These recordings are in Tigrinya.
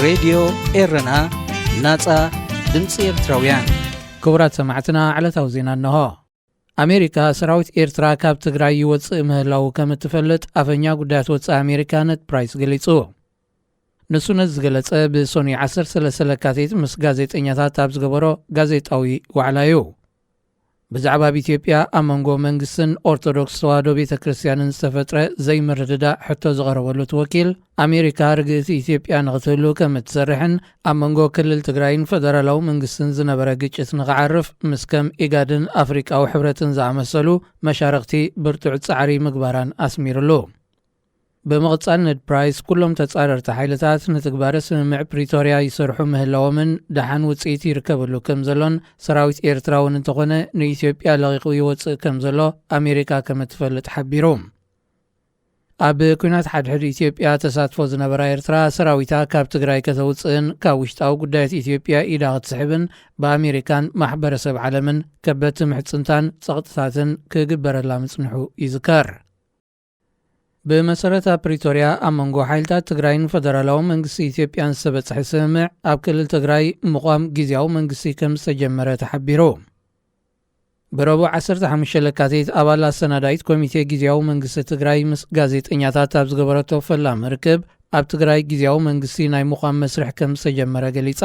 ሬድዮ ኤረና፣ ናጻ ድምጺ ኤርትራውያን። ክቡራት ሰማዕትና፣ ዕለታዊ ዜና እንሆ። ኣሜሪካ ሰራዊት ኤርትራ ካብ ትግራይ ይወጽእ ምህላዉ ከም እትፈልጥ ኣፈኛ ጉዳያት ወጻኢ ኣሜሪካ ነድ ፕራይስ ገሊጹ። ንሱ ነዚ ዝገለጸ ብሶኒ ዓሰርተ ሰለስተ ለካቲት ምስ ጋዜጠኛታት ኣብ ዝገበሮ ጋዜጣዊ ዋዕላ እዩ። ብዛዕባ ኣብ ኢትዮጵያ ኣብ መንጎ መንግስትን ኦርቶዶክስ ተዋህዶ ቤተ ክርስቲያንን ዝተፈጥረ ዘይምርድዳእ ሕቶ ዝቐረበሉ እቲ ወኪል፣ ኣሜሪካ ርግእቲ ኢትዮጵያ ንኽትህሉ ከም እትሰርሕን ኣብ መንጎ ክልል ትግራይን ፈደራላዊ መንግስትን ዝነበረ ግጭት ንኽዓርፍ ምስ ከም ኢጋድን ኣፍሪቃዊ ሕብረትን ዝኣመሰሉ መሻርኽቲ ብርቱዕ ጻዕሪ ምግባራን ኣስሚሩሉ። ብምቕጻል ነድ ፕራይስ ኩሎም ተጻረርቲ ሓይልታት ንትግባረ ስምምዕ ፕሪቶርያ ይሰርሑ ምህላዎምን ደሓን ውጽኢት ይርከበሉ ከም ዘሎን ሰራዊት ኤርትራ እውን እንተኾነ ንኢትዮጵያ ለቒቑ ይወጽእ ከም ዘሎ ኣሜሪካ ከም እትፈልጥ ሓቢሩ። ኣብ ኲናት ሓድሕድ ኢትዮጵያ ተሳትፎ ዝነበራ ኤርትራ ሰራዊታ ካብ ትግራይ ከተውጽእን ካብ ውሽጣዊ ጉዳያት ኢትዮጵያ ኢዳ ክትስሕብን ብኣሜሪካን ማሕበረሰብ ዓለምን ከበድቲ ምሕጽንታን ጸቕጥታትን ክግበረላ ምጽንሑ ይዝከር። ብመሰረት ኣብ ፕሪቶርያ ኣብ መንጎ ሓይልታት ትግራይን ፈደራላዊ መንግስቲ ኢትዮጵያን ዝተበጽሐ ስምምዕ ኣብ ክልል ትግራይ ምቋም ግዝያዊ መንግስቲ ከም ዝተጀመረ ተሓቢሩ። ብረቡዕ ዓሰርተ ሓሙሽተ ለካቲት ኣባል ኣሰናዳኢት ኮሚቴ ግዝያዊ መንግስቲ ትግራይ ምስ ጋዜጠኛታት ኣብ ዝገበረቶ ፈላሚ ርክብ ኣብ ትግራይ ግዝያዊ መንግስቲ ናይ ምቋም መስርሕ ከም ዝተጀመረ ገሊጻ።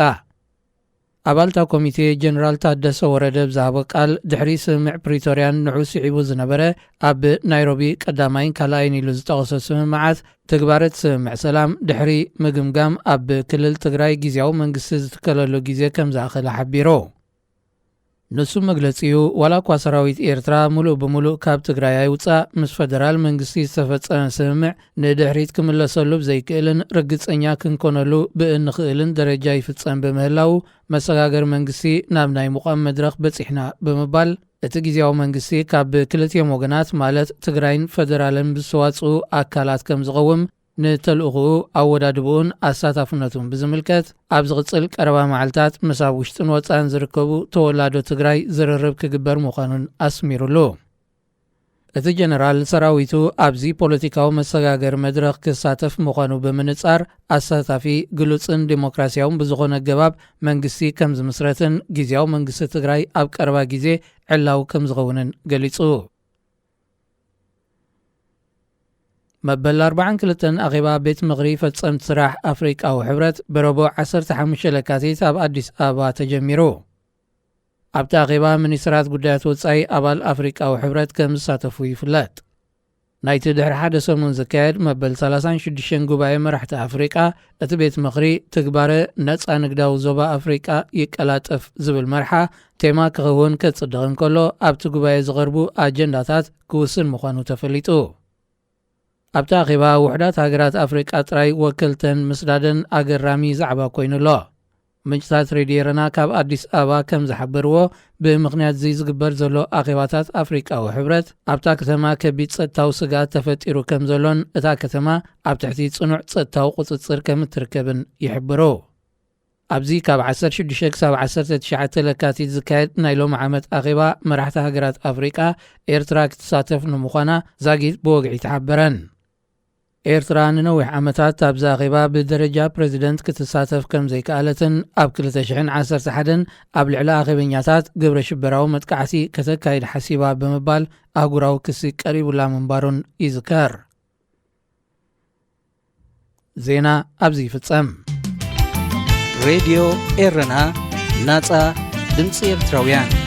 ኣባልታ ኮሚቴ ጀነራል ታደሰ ወረደ ብዝሃቦ ቃል ድሕሪ ስምምዕ ፕሪቶርያን ንዑ ስዒቡ ዝነበረ ኣብ ናይሮቢ ቀዳማይን ካልኣይን ኢሉ ዝጠቐሶ ስምምዓት ትግባረት ስምምዕ ሰላም ድሕሪ ምግምጋም ኣብ ክልል ትግራይ ግዝያዊ መንግስቲ ዝትከለሉ ግዜ ከም ዝኣኸለ ሓቢሩ። ንሱ መግለጺኡ ዋላ እኳ ሰራዊት ኤርትራ ሙሉእ ብሙሉእ ካብ ትግራይ ኣይውጻእ ምስ ፈደራል መንግስቲ ዝተፈጸመ ስምምዕ ንድሕሪት ክምለሰሉ ብዘይክእልን ርግጸኛ ክንኮነሉ ብእንኽእልን ደረጃ ይፍጸም ብምህላው መሰጋገር መንግስቲ ናብ ናይ ምቋም መድረኽ በጺሕና ብምባል እቲ ግዝያዊ መንግስቲ ካብ ክልቲኦም ወገናት ማለት ትግራይን ፈደራልን ብዝተዋጽኡ ኣካላት ከም ዝቐውም ንተልእኾኡ ኣወዳድብኡን ኣሳታፍነቱን ብዝምልከት ኣብ ዝቕጽል ቀረባ መዓልታት ምስ ኣብ ውሽጥን ወጻእን ዝርከቡ ተወላዶ ትግራይ ዝርርብ ክግበር ምዃኑን ኣስሚሩሉ። እቲ ጀነራል ሰራዊቱ ኣብዚ ፖለቲካዊ መሰጋገሪ መድረኽ ክሳተፍ ምዃኑ ብምንጻር ኣሳታፊ ግሉጽን ዲሞክራሲያውን ብዝኾነ ኣገባብ መንግስቲ ከም ዝምስረትን ግዝያዊ መንግስቲ ትግራይ ኣብ ቀረባ ግዜ ዕላዊ ከም ዝኸውንን ገሊጹ። መበል ኣርባዓን ክልተን ኣኼባ ቤት ምኽሪ ፈጸምቲ ስራሕ ኣፍሪቃዊ ሕብረት ብረቡዕ ዓሰርተ ሓሙሽተ ለካቲት ኣብ ኣዲስ ኣበባ ተጀሚሩ። ኣብቲ ኣኼባ ሚኒስትራት ጉዳያት ወጻኢ ኣባል ኣፍሪቃዊ ሕብረት ከም ዝሳተፉ ይፍለጥ። ናይቲ ድሕሪ ሓደ ሰሙን ዝካየድ መበል ሰላሳን ሽዱሽተን ጉባኤ መራሕቲ ኣፍሪቃ እቲ ቤት ምኽሪ ትግባረ ነጻ ንግዳዊ ዞባ ኣፍሪቃ ይቀላጠፍ ዝብል መርሓ ቴማ ክኸውን ከጽድቕ እንከሎ ኣብቲ ጉባኤ ዝቐርቡ ኣጀንዳታት ክውስን ምዃኑ ተፈሊጡ። ኣብቲ ኣኼባ ውሕዳት ሃገራት ኣፍሪቃ ጥራይ ወከልተን ምስዳደን ኣገራሚ ዛዕባ ኮይኑ ኣሎ። ምንጭታት ሬድዮ ኤረና ካብ ኣዲስ ኣበባ ከም ዝሓበርዎ ብምኽንያት እዚ ዝግበር ዘሎ ኣኼባታት ኣፍሪቃዊ ሕብረት ኣብታ ከተማ ከቢድ ጸጥታዊ ስግኣት ተፈጢሩ ከም ዘሎን እታ ከተማ ኣብ ትሕቲ ጽኑዕ ጸጥታዊ ቁጽጽር ከም እትርከብን ይሕብሩ። ኣብዚ ካብ ዓሰርተ ሽዱሽተ ክሳብ ዓሰርተ ትሽዓተ ለካቲት ዝካየድ ናይ ሎሚ ዓመት ኣኼባ መራሕቲ ሃገራት ኣፍሪቃ ኤርትራ ክትሳተፍ ንምዃና ዛጊት ብወግዒ ተሓበረን። ኤርትራ ንነዊሕ ዓመታት ኣብዚ ኣኼባ ብደረጃ ፕረዚደንት ክትሳተፍ ከም ዘይከኣለትን ኣብ ክልተ ሽሕን ዓሰርተ ሓደን ኣብ ልዕሊ ኣኼበኛታት ግብረ ሽበራዊ መጥቃዕቲ ከተካይድ ሓሲባ ብምባል ኣህጉራዊ ክሲ ቀሪቡላ ምንባሩን ይዝከር። ዜና ኣብዚ ይፍጸም። ሬድዮ ኤረና፣ ናጻ ድምጺ ኤርትራውያን።